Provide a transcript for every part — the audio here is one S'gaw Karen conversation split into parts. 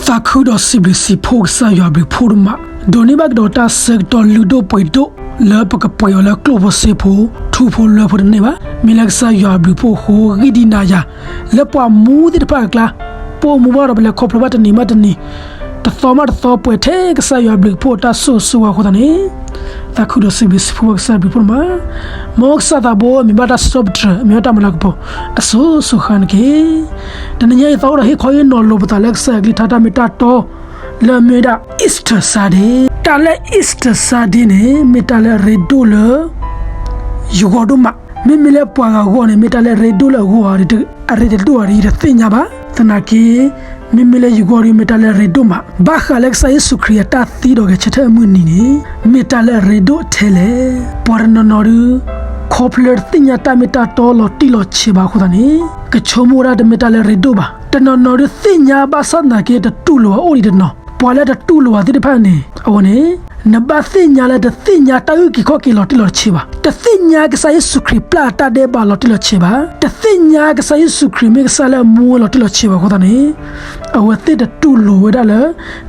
သးခုဒီးစံးဘျုးစံးဖှိၣ်ကစၢ်ယွၤအဘျုးဖှိၣ်ဒိၣ်မး, ဒိးန့ၢ်ဘၣ်ကဒီးတၢ်ဆၢကတီၢ်လုၢ်ဒိၣ်ပှ့ၤဒိၣ် လၢပကပှဲၤအီၤလၢကျိၣ်ဖိစ့ဖိ ထူဖိလွဲဖိတန့ၢ်ဘၣ်. မ့ၢ်လၢကစၢ်ယွၤအဘျုးဖှိၣ်အဃိ ဂံၢ်ဒံးနၤယၤ လၢပှၤမူသ့ၣ်တဖၣ်အကျါ ပအိၣ်မူဘၣ်ဒီးပလဲၤခီဖျိဘၣ်တနံၤဘၣ်တနံၤ တသီဘၣ်တသီပှဲၤထဲကစၢ်ယွၤအဘျုးဖှိၣ်အတၢ်ဆိၣ်ဂ့ၤဆိၣ်ဝါအဃိသတးန့ၣ် သးခုဒီးစံးဘျုးစံးဖှိၣ်ဘၣ်ကစၢ်ယွၤအဘျုးဖှိၣ်ဒိၣ်မး. မ်ကစၢ်သးဘိ မ့ၢ်ဘၣ်တၢ်စံးထီၣ်ပတြၢၤ မ့ၢ်ဘၣ်တၢ်မၤလၤကပီၤ အစိၤစိၤဃၣ်န့ၣ်တက့ၢ်. တနံၤညါအံၤ သးအိၣ်ဒီးဟ့ၣ်ခီဟ့ၣ်နီၤလိာ်ပသးလၢကစၢ်ယွၤအကလုၢ်ကထါတၢ်မ့ၢ်တၢ်တီ လၢအမ့ၢ်ဝဲဒၣ် Easter Sunday. တၢ်လၢ Easter Sunday န့ၣ် မ့ၢ်တၢ်လၢအရ့ဒိၣ်လၢ ယဂီၢ်ဒိၣ်မး. မ့မ့ၢ်လၢပှၤဂၤအဂီၢ်န့ၣ် မ့ၢ်တၢ်လၢအရ့ဒိၣ်လၢအဂီၢ်ဧါ, အရ့တဒိၣ်ဧါဒီး ယတသ့ၣ်ညါဘၣ်. သနာ်က့ မ့မ့ၢ်လၢယဂီၢ်ဒီး မ့ၢ်တၢ်လၢအရ့ဒိၣ်မး. ဘၣ်ဃးလၢကစၢ်ယ့ၣ်ၡူးခရံာ်အတၢ်သံဒီးဂဲၤဆၢထၢၣ်အမုၢ်နံၤန့ၣ် မ့ၢ်တၢ်လၢအရ့ဒိၣ်ထဲလဲၣ်. ပှၤတနီၤနီၤဒီး ခီဖျိတသ့ၣ်ညါတၢ်မ့ၢ်တၢ်တီလီၤတံၢ်လီၤဆဲးဘၣ်အဃိသတးန့ၣ် ကဆိကမိၣ်ဝဲဒၣ်တမ့ၢ်တၢ်လၢအရ့ဒိၣ်ဘၣ်. တနီၤနီၤဒီးသ့ၣ်ညါဘၣ်ဆၣ်သနာ်က့ တတူၢ်လိာ်ဘၣ်အိၣ်ဒံးတနီၤ. ပှၤလၢတတူၢ်လိာ်ဘၣ်သ့ၣ်တဖၣ်န့ၣ် အဝဲန့ၣ် နဘၣ်သ့ၣ်ညါလၢတသ့ၣ်ညါတၢ်အုၣ်က့ၤခီၣ်က့ၤလီၤတံၢ်လီၤဆဲးဘၣ်. တသ့ၣ်ညါကစၢ်ယ့ၣ်ၡူးခရံာ်ပျၢ်အတၢ်ဒဲးဘးလီၤတံၢ်လီၤဆဲးဘၣ်. တသ့ၣ်ညါကစၢ်ယ့ၣ်ၡူးခရံာ်မ့ၢ်ကစၢ်လၢအမူဝဲလီၤတံၢ်လီၤဆဲးဘၣ်အဃိသတးန့ၣ် အဝဲသ့ၣ်တတူၢ်လိာ်ဝဲဒၣ်လၢ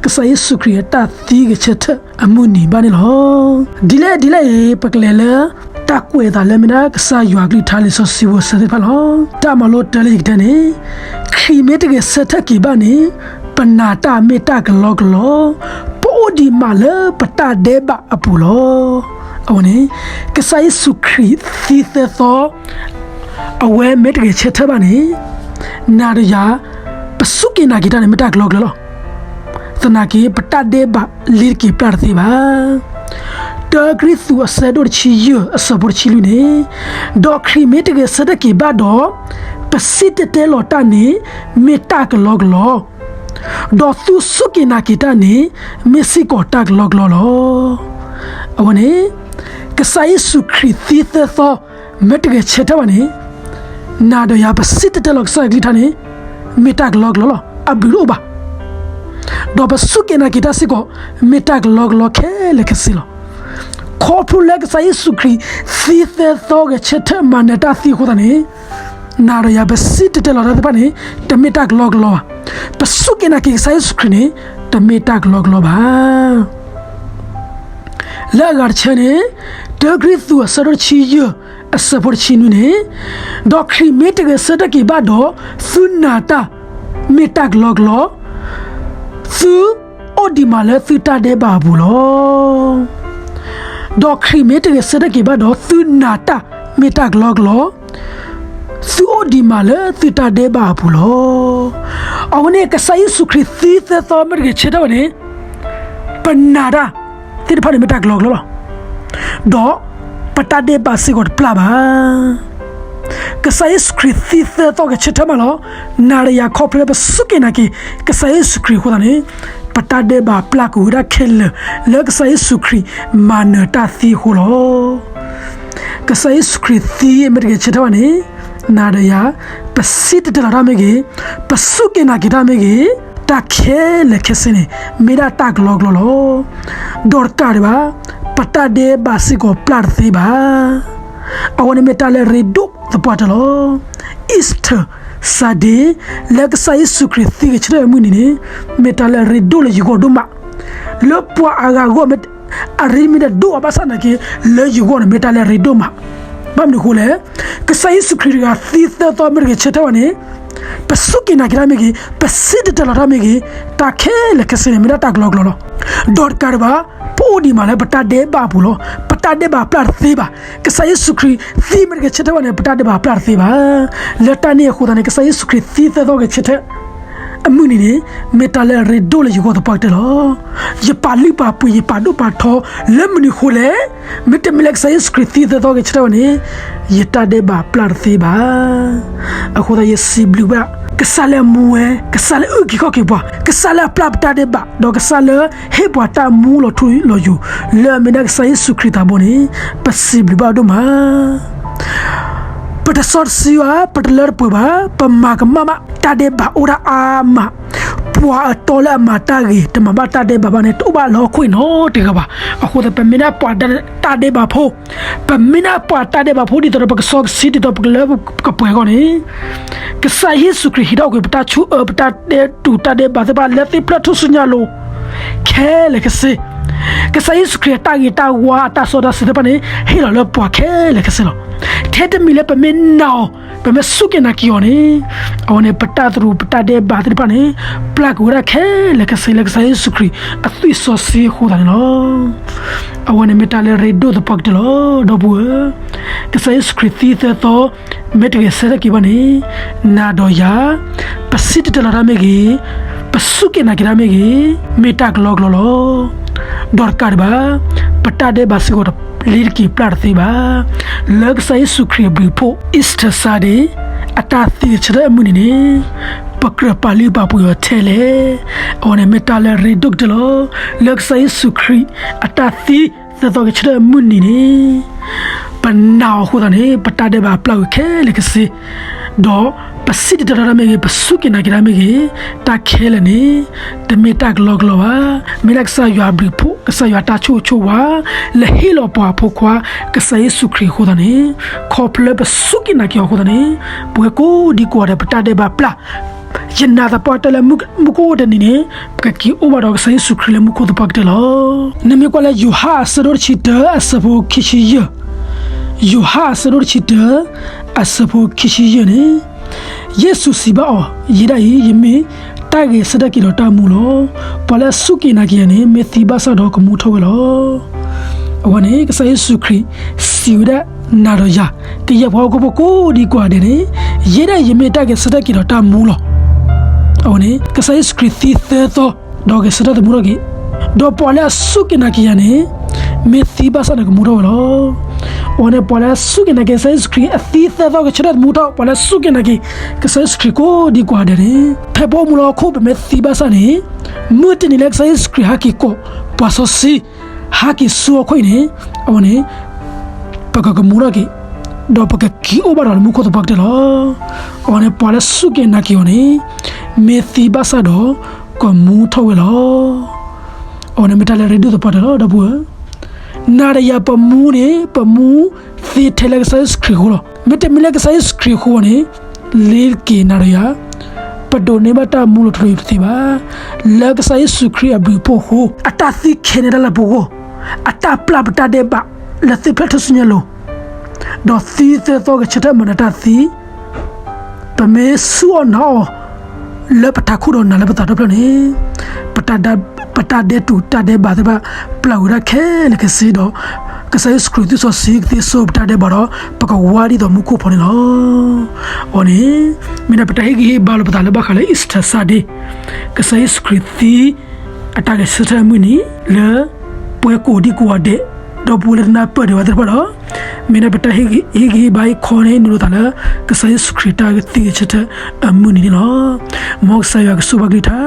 ကစၢ်ယ့ၣ်ၡူးခရံာ်အတၢ်သံဂဲၤဆၢထၢၣ်အမုၢ်နံၤဘၣ်န့ၣ်လီၤ. ဒ်လဲၣ်ဒ်လဲၣ်အံၤ ပကလဲၤလၢ တၢ်ကွဲးအသးလၢမ့ၢ်ဒၣ်ကစၢ်ယွၤအကလုၢ်ကထါလံာ်စီဆှံဖိအဆၢသ့ၣ်တဖၣ်လီၤ. တၢ်မၤလိတၢ်လၢယကတဲန့ၣ် ခရံာ်မ့ၢ်တဂဲၤဆၢထၢၣ်က့ၤဘၣ်န့ၣ် ပနာ်တၢ်မ့ၢ်တၢ်ကလီကလီ, ပအိၣ်ဒံးမးလၢပတၢ်ဒဲးဘးအပူၤလီၤ. အဝဲန့ၣ် ကစၢ်ယ့ၣ်ၡူးခရံာ်သံသၢသီ အဝဲမ့ၢ်တဂဲၤဆၢထၢၣ်ဘၣ်န့ၣ် နၤဒီးယၤ ပစူၢ်က့ၤနာ်က့ၤတၢ်န့ၣ် မ့ၢ်တၢ်ကလီကလီလီၤ. သနာ်က့ ပတၢ်ဒဲးဘးလ့ၤတက့ၤပျၢ်တသ့ဘၣ်. တၢကရံၣ်သူးအဆၢဒိၣ်တဆံယဲၢ်အဆၢဖိတဆံလွံၢ်န့ၣ်, ဒီးခရံာ်မ့ၢ်တဂဲၤဆၢထၢၣ်က့ၤဘၣ်ဒီး, ပစံၣ်တဲၤတဲလီၤတၢ်န့ၣ် မ့ၢ်တၢ်ကလီကလီ, ဒီးသုစူၢ်က့ၤနာ်က့ၤတၢ်န့ၣ် မ့ၢ်စ့ၢ်ကီးတၢ်ကလီကလီလီၤ. အဝဲန့ၣ် ကစၢ်ယ့ၣ်ၡူးခရံာ်သံသၢသီ မ့ၢ်တဂဲၤဆၢထၢၣ်ဘၣ်န့ၣ်, နၤဒီးယၤပစံၣ်တဲၤတဲလီၤကစၢ်ယွၤကလုၢ်ကထါန့ၣ် မ့ၢ်တၢ်ကလီကလီလီၤ. အဘျုးတအိၣ်ဘၣ်. ဒီးပစူၢ်က့ၤနာ်က့ၤတၢ်စ့ၢ်ကီး မ့ၢ်တၢ်ကလီကလီခဲလၢာ်ခဲဆ့လီၤ. ခီဖျိလၢကစၢ်ယ့ၣ်ၡူးခရံာ် သံသၢသီဂဲၤဆၢထၢၣ်မၤနၢၤတၢ်သံအဃိသတးန့ၣ်, နၤဒီးယၤပစံၣ်တဲၤတဲလီၤတၢ်သ့ၣ်တဖၣ်န့ၣ် တမ့ၢ်တၢ်ကလီကလီဘၣ်. ပစူၢ်က့ၤနာ်က့ၤကစၢ်ယ့ၣ်ၡူးခရံာ်န့ၣ် တမ့ၢ်တၢ်ကလီကလီဘၣ်. လၢအဂၤတဆၢန့ၣ်, တၢကရံၣ်သူးအဆၢဒိၣ်တဆံယဲၢ် အဆၢဖိတဆံနွံန့ၣ်, ဒီးခရံာ်မ့ၢ်တဂဲၤဆၢထၢၣ်က့ၤဘၣ်ဒီး, သုနာ်တၢ်မ့ၢ်တၢ်ကလီကလီ, သုအိၣ်ဒံးမးလၢသုတၢ်ဒဲးဘးအပူၤလီၤ. ဒီးခရံာ်မ့ၢ်တဂဲၤဆၢထၢၣ်က့ၤဘၣ်ဒီး, သုနာ်တၢ်မ့ၢ်တၢ်ကလီကလီ, သုအိၣ်ဒံးမးလၢသုတၢ်ဒဲးဘးအပူၤလီၤ. အဝဲန့ၣ် ကစၢ်ယ့ၣ်ၡူးခရံာ်သံသၢသီမ့ၢ်တဂဲၤဆၢထၢၣ်ဘၣ်န့ၣ်, ပနာ်တၢ်သ့ၣ်တဖၣ်န့ၣ်မ့ၢ်တၢ်ကလီကလီလီၤ. ဒီးပတၢ်ဒဲးဘးစ့ၢ်ကီးတပျၢ်ဘၣ်. ကစၢ်ယ့ၣ်ၡူးခရံာ်သံသၢသီဂဲၤဆၢထၢၣ်မးလီၤ. နၤဒီးယၤခီဖျိလၢပစူၢ်က့ၤနာ်က့ၤ ကစၢ်ယ့ၣ်ၡူးခရံာ်အဃိသတးန့ၣ်, ပတၢ်ဒဲးဘးပျၢ်ကွံာ်ဝဲဒၣ်ခဲလၢာ် လၢကစၢ်ယ့ၣ်ၡူးခရံာ်မၤနၢၤတၢ်သံအဃိလီၤ. ကစၢ်ယ့ၣ်ၡူးခရံာ်သံမ့ၢ်တဂဲၤဆၢထၢၣ်ဘၣ်န့ၣ်, နၤဒီးယၤ ပစံၣ်တဲၤတဲလီၤတၢ်မ့ၢ်ဂ့ၤ, ပစူၢ်က့ၤနာ်က့ၤတၢ်မ့ၢ်ဂ့ၤ, တၢ်ခဲလၢာ်ခဲဆ့န့ၣ် မ့ၢ်ဒၣ်တၢ်ကလီကလီလီၤ. ဒီးတကးဒံးဘၣ်, ပတၢ်ဒဲးဘးစ့ၢ်ကီးပျၢ်တသ့ဘၣ်. အဝဲန့ၣ်မ့ၢ်တၢ်လၢအရ့ဒိၣ်သပှၢ်တၢၢ်လီၤ. Easter Sunday လၢကစၢ်ယ့ၣ်ၡူးခရံာ်သံဂဲၤဆၢထၢၣ်အမုၢ်နံၤန့ၣ်, မ့ၢ်တၢ်လၢအရ့ဒိၣ်လၢယဂီၢ်ဒိၣ်မး, လၢပှၤအါဂၤအဂီၢ် အရ့ဒိၣ်မ့ၢ်တဒိၣ်အါဘၣ်ဆၣ်သနာ်က့, လၢယဂီၢ်န့ၣ်မ့ၢ်တၢ်လၢအရ့ဒိၣ်မး. ဘၣ်မနုၤအဃိလဲၣ်, ကစၢ်ယ့ၣ်ၡူးခရံာ်တဂၤသံသၢသီမ့ၢ်တဂဲၤဆၢထၢၣ်ဘၣ်န့ၣ်, ပစူၢ်က့ၤနာ်က့ၤတၢ်မ့ၢ်ဂ့ၤ, ပစံၣ်တဲၤတဲလီၤတၢ်မ့ၢ်ဂ့ၤ, တၢ်ခဲလၢာ်ခဲဆ့န့ၣ် မ့ၢ်ဒၣ်တၢ်ကလီကလီလီၤ. ဒီးတကးဒံးဘၣ်, ပအိၣ်ဒံးမးလၢပတၢ်ဒဲးဘးအပူၤလီၤ. ပတၢ်ဒဲးဘးပျၢ်တသ့ဘၣ်. ကစၢ်ယ့ၣ်ၡူးခရံာ်သံမ့ၢ်တဂဲၤဆၢထၢၣ်ဘၣ်န့ၣ် ပတၢ်ဒဲးဘးပျၢ်တသ့ဘၣ်. လၢတၢ်န့ၣ်အဃိသတးန့ၣ် ကစၢ်ယ့ၣ်ၡူးခရံာ်သံသၢသီဂဲၤဆၢထၢၣ် အမုၢ်နံၤန့ၣ် မ့ၢ်တၢ်လၢအရ့ဒိၣ်လၢယဂီၢ်သပှၢ်ကတၢၢ်လီၤ. ယပာ်လုၢ်ပာ်ပှ့ၤ ယပာ်ဒိၣ်ပာ်ထီ လၢမနုၤအဃိလဲၣ်, မ့တမ့ၢ်လၢကစၢ်ယ့ၣ်ၡူးခရံာ်သံသၢသီဂဲၤဆၢထၢၣ်ဘၣ်န့ၣ်, ယတၢ်ဒဲးဘးပျၢ်တသ့ဘၣ်. အဃိသတးယစံးဘျုးဘၣ် ကစၢ်လၢအမူဝဲ, ကစၢ်လၢအအုၣ်က့ၤခီၣ်က့ၤပှၤ, ကစၢ်လၢအပျၢ်ပတၢ်ဒဲးဘး, ဒီးကစၢ်လၢဟ့ၣ်ပှၤတၢ်မူလီၤထူလီၤယိာ်, လၢအမ့ၢ်ဒၣ်ကစၢ်ယ့ၣ်ၡူးခရံာ်သးဘိန့ၣ်, ပစံးဘျုးဘၣ်ဒိၣ်မး. ပတစီတဆှံဘၣ်, ပတလၢတပှဲၤဘၣ်, ပမၤကမၣ်ဘၣ်, တၢ်ဒဲးဘးအိၣ်ဒၣ်အါမး, ပ ပှၤအတီလၢအမၤတၢ်ဂ့ၤ တမၤဘၣ်တၢ်ဒဲးဘးဘၣ်န့ၣ် တအိၣ်ဘၣ်လၢဟီၣ်ခိၣ်အံၤနီတဂၤဘၣ်. အဃိသတး ပမ့ၢ်ဒၣ်ပှၤတၢ်ဒဲးဘးဖိ, ပမ့ၢ်ဒၣ်ပှၤတၢ်ဒဲးဘးဖိ ဒ်သိးဒီး ပကစီကဆှံဒ်သိးပကလၢပကပှဲၤအဂီၢ်န့ၣ်, ကစၢ်ယ့ၣ်ၡူးခရံာ်ဟ့ၣ်ထီၣ်ကွံာ်ပတၢ်ဆိၣ်အၢ ပတၢ်ဒဲးတူာ်တၢ်ဒဲးဘးသ့ၣ်တဖၣ်လၢသ့ၣ်ဖျၢၣ်ထူၣ်စုညါအလိၤ ခဲလၢာ်ခဲဆ့. ကစၢ်ယ့ၣ်ၡူးခရံာ်အတၢ်ဂ့ၤတၢ်ဝါ အတၢ်စီတၢ်ဆှံသ့ၣ်တဖၣ်န့ၣ် ဟ့ၣ်လီၤလၢပှၤခဲလၢာ်ခဲဆ့လီၤ. ထဲတမံၤလၢပမ့ၢ်နာ်အီၤ, ပမ့ၢ်စူၢ်က့ၤနာ်က့ၤအီၤန့ၣ်, အဝဲန့ၣ် ပတၢ်သရူးပတၢ်ဒဲးဘးသ့ၣ်တဖၣ်န့ၣ် ပျၢ်ကွံာ်ဝဲဒၣ်ခဲလၢာ်ခဲဆ့လၢကစၢ်ယ့ၣ်ၡူးခရံာ်အသွံၣ်စီဆှံအဃိသတးန့ၣ်လီၤ. အဝဲန့ၣ်မ့ၢ်တၢ်လၢအရ့ဒိၣ်သပှၢ်ကတၢၢ်လီၤ. ဒီပုၢ်ဝဲၢ်, ကစၢ်ယ့ၣ်ၡူးခရံာ်သံသၢသီ မ့ၢ်တဂဲၤဆၢထၢၣ်က့ၤဘၣ်န့ၣ်, နၤဒီးယၤ ပစံၣ်တဲၤတဲလီၤတၢ်မ့ၢ်ဂ့ၤ, ပစူၢ်က့ၤနာ်က့ၤတၢ်မ့ၢ်ဂ့ၤ, မ့ၢ်တၢ်ကလီကလီလီၤ. ဒီးတကးဒံးဘၣ်, ပတၢ်ဒဲးဘးစ့ၢ်ကီး လ့ၤတက့ၤပျၢ်တသ့ဘၣ်. လၢကစၢ်ယ့ၣ်ၡူးခရံာ်အဘျုးအဖှိၣ် Easter Sunday အတၢ်သံကဆၢထၢၣ်အမုၢ်နံၤန့ၣ်, ပကြၢးပာ်လုၢ်ပာ်ပှ့ၤအီၤထဲလဲၣ်. အဝဲန့ၣ်မ့ၢ်တၢ်လၢအရ့ဒိၣ်ကတၢၢ်လီၤ. လၢကစၢ်ယ့ၣ်ၡူးခရံာ်အတၢ်သံသၢသီကဆၢထၢၣ်အမုၢ်နံၤန့ၣ်, ပနာ်အီၤအဃိသတးန့ၣ် ပတၢ်ဒဲးဘးပျၢ်ကွံာ်ခဲလၢာ်ခဲဆ့, ဒီးပစံၣ်တဲၤတဲလီၤတၢ်မ့ၢ်ဂ့ၤ, ပစူၢ်က့ၤနာ်က့ၤတၢ်မ့ၢ်ဂ့ၤ, တၢ်ခဲလၢာ်န့ၣ် တမ့ၢ်တၢ်ကလီကလီဘၣ်. မ့ၢ်ဒၣ်ကစၢ်ယွၤအဘျုးအဖှိၣ်, ကစၢ်ယွၤအတၢ်ဆိၣ်ဂ့ၤဆိၣ်ဝါ လၢဟ့ၣ်လီၤပှၤအဖိခွါ ကစၢ်ယ့ၣ်ၡူးခရံာ်အဃိသတးန့ၣ်, ခီဖျိလၢပစူၢ်က့ၤနာ်က့ၤအီၤအဃိသတးန့ၣ်, ပဝဲကိးဒံကိးဂၤဒဲး ပတၢ်ဒဲးဘးပျၢ် ယနာ်သပှၢ်တၢၢ်လၢမုၢ်ကအိၣ်ဘၣ်တနံၤန့ၣ်, ပကက့ၤအိၣ်ဘၣ်ဒီးကစၢ်ယ့ၣ်ၡူးခရံာ်လၢမူခိၣ်သပှၢ်ကတၢၢ်လီၤ. နမ့ၢ်ကွၢ်လၢယိၤဟၣ်အဆၢဒိၣ်တဆံတၢ အဆၢဖိခံဆံယဲၢ်, ယိၤဟၣ်အဆၢဒိၣ်တဆံတၢ အဆၢဖိခံဆံယဲၢ်န့ၣ်, ယ့ၣ်ၡူးစံးဘၣ်အီၤ, ယဲဒၣ်အံၤ ယမ့ၢ်တၢ်ဂဲၤဆၢထၢၣ်က့ၤဒီးတၢ်မူလီၤ. ပှၤလၢအစူၢ်က့ၤနာ်က့ၤယၤန့ၣ် မ့ၢ်သံဘၣ်ဆၣ်ဒီးကမူထီၣ်ဝဲလီၤ. အဝဲန့ၣ် ကစၢ်ယ့ၣ်ၡူးခရံာ်စံးဝဲဒၣ် နၤဒီးယၤ ကယဲၢ်ပှၤဟီၣ်ခိၣ်ဖိကိးဒံကိးဂၤဒဲးန့ၣ်, ယဲဒၣ်အံၤ ယမ့ၢ်တၢ်ဂဲၤဆၢထၢၣ်က့ၤဒီးတၢ်မူလီၤ. အဝဲန့ၣ် ကစၢ်ယ့ၣ်ၡူးခရံာ်သံသၢသီ ဒီးဂဲၤဆၢထၢၣ်သမူထီၣ်က့ၤ, ဒီးပှၤလၢအစူၢ်က့ၤနာ်က့ၤယၤန့ၣ် မ့ၢ်သံဘၣ်ဆၣ်န့ၣ် ကမူထီၣ်ဝဲလီၤ. အဝဲန့ၣ် ပှၤလၢအစူၢ်က့ၤနာ်က့ၤကစၢ်ယ့ၣ်ၡူးခရံာ် အသံသၢသီကဆၢထၢၣ်သမူထီၣ် ပှၤလၢအစူၢ်က့ၤနာ်က့ၤ ကစၢ်ယ့ၣ်ၡူးခရံာ်ကိးဒံကိးဂၤဒဲးန့ၣ်, ဖဲပအိၣ်မူလၢဟီၣ်ခိၣ် ပမ့ၢ်သံဘၣ်ဆၣ်န့ၣ်, မုၢ်တနံၤလၢကစၢ်ယ့ၣ်ၡူးခရံာ်ဟဲက့ၤကိးပှၤစီဆှံ, ဟဲက့ၤဆူဟီၣ်ခိၣ်အံၤန့ၣ်, အဝဲန့ၣ် ပကကမူထီၣ်က့ၤ, ဒီးပကက့ၤအိၣ်ဘၣ်ဒီးလၢမူခိၣ်သပှၢ်ကတၢၢ်လီၤ. အဝဲန့ၣ် ပှၤလၢအစူၢ်က့ၤနာ်က့ၤအီၤန့ၣ် မ့ၢ်သံဘၣ်ဆၣ်ဒီး ကမူထီၣ်ဝဲလီၤ. အဝဲန့ၣ်မ့ၢ်တၢ်လၢအရ့ဒိၣ်သပှၢ်တၢၢ်လီၤ ဒီပုၢ်ဝဲၢ်. နၤဒီးယၤပမူန့ၣ် ပမူသ့ထဲလၢကစၢ်ယ့ၣ်ၡူးခရံာ်အဃိလီၤ. မ့တမ့ၢ်လၢကစၢ်ယ့ၣ်ၡူးခရံာ်အဃိန့ၣ်, လ့ၤတက့ၤနၤဒီးယၤ ပဒိးန့ၢ်ဘၣ်တၢ်မူလီၤထူလီၤယိာ်တသ့ဘၣ်. လၢကစၢ်ယ့ၣ်ၡူးခရံာ်အဘျုးအဖှိၣ်အဃိ, အတၢ်သံခဲန့ၣ်ဒၣ်လၢပဂီၢ်, အတၢ်ပျၢ်ပတၢ်ဒဲးဘးလၢသ့ၣ်ဖျၢၣ်ထူၣ်စုညါအလိၤ, ဒီးသံသၢသီကဆၢထၢၣ်မၤနၢၤတၢ်သံ, ပမ့ၢ်ဆူၣ်အီၣ်နာ်အီၤ လၢပထးခိၣ်ဒီးနၤလၢပသးဒီဖျၢၣ်န့ၣ်, ပတၢ်ဒဲးတူာ်တၢ်ဒဲးဘးသ့ၣ်တဖၣ် ပျၢ်ဝဲဒၣ်ခဲလၢာ်ခဲဆ့ဒီး, ကစၢ်ယ့ၣ်ၡူးခရံာ်သွံၣ်စီဆှံကသ့စိပတၢ်ဒဲးဘးဒီး ပကဝါဒ်သိးမူခိၣ်ဖိန့ၣ်လီၤ. အဝဲန့ၣ် မ့ၢ်ဒၣ်ပတၢ်ဟ့ၣ်ဂံၢ်ဟ့ၣ်ဘါလီၤပသးလၢဘၣ်ဃးလၢ Easter Sunday, ကစၢ်ယ့ၣ်ၡူးခရံာ်သံ အတၢ်ဂဲၤဆၢထၢၣ်အမုၢ်နံၤ လၢပှၤကိးဒံကိးဂၤဒဲး, ဒီပုၢ်ဝဲၢ်လၢတနၢ်ပၢၢ်ဒံးဝဲသ့ၣ်တဖၣ်ဒီး, မ့ၢ်ဒၣ်ပတၢ်ဟ့ၣ်ဂံၢ်ဟ့ၣ်ဘါအံၤခီန့ၣ် နုာ်လီၤသးလၢ ကစၢ်ယ့ၣ်ၡူးခရံာ်တၢ်သံဂဲၤဆၢထၢၣ်အမုၢ်နံၤန့ၣ်လီၤ. မ်ကစၢ်ယွၤကဆိၣ်ဂ့ၤဘၣ်ကလုၢ်ကထါ,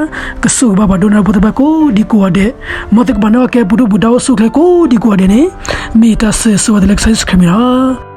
ကဆိၣ်ဂ့ၤဘၣ်ပှၤဒိကနၣ်တၢ်ဖိသ့ၣ်တဖၣ်ကိးဒံကိးဂၤဒဲး, မ်သုကပာ်န့ၢ်အီၣ်ကဲပူၤဒိၣ်ပူၤဒါအိၣ်ဆူၣ်အိၣ်ချ့ကိးဒံကိးဂၤဒဲးန့ၣ်, မ့ၢ်တၢ်ဆိၣ်ဂ့ၤဆိၣ်ဝါသ့လၢကစၢ်ယ့ၣ်ၡူးခရံာ်အမံၤလီၤ.